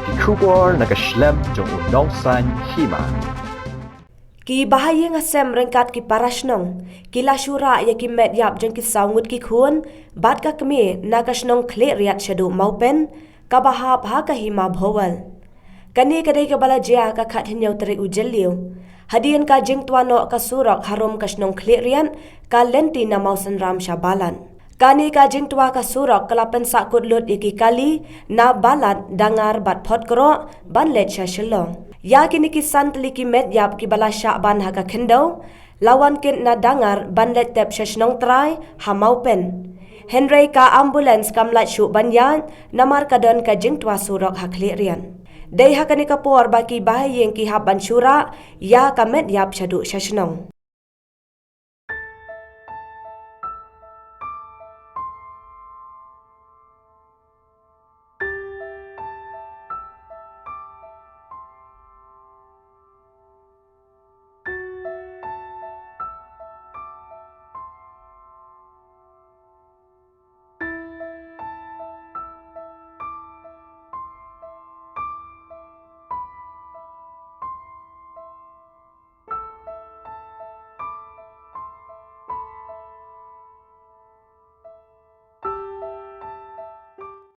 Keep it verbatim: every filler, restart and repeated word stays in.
Ki khubor na ka shlem jong u nongsan hima. Ki bahaïing hasem ryngkat ki para shnong ki la shu rah ïa ki met ïap jong ki saw ngut ki khun bad ka kmie na ka shnong Khliehriat shaduh Mawpen, kaba hap ha ka hima Bhowal. Kane ka dei kaba la jia ka khathynñiew tarik u Jylliew, hadien ka jingtwa noh ka surok harum ka shnong Khliehriat, ka lynti na Mawsynram sha Balat. Kane ka jingtwa ka surok ka la pynsahkut lut ïa ki kali na Balat, Dangar bad Photkroh ban leit sha Shillong. Ïa kine ki san tylli ki met ïap kiba la shah ban ha ka khyndew la wan kit na Dangar ban leit tep sha shnong trai ha Mawpen. Hynrei ka ambulance kam lait shuh ban ïaid namar ka don ka jingtwa surok ha Khliehriat. Dei ha kane ka por ba ki bahaïing ki hap ban shu rah ïa ka met ïap shaduh sha shnong.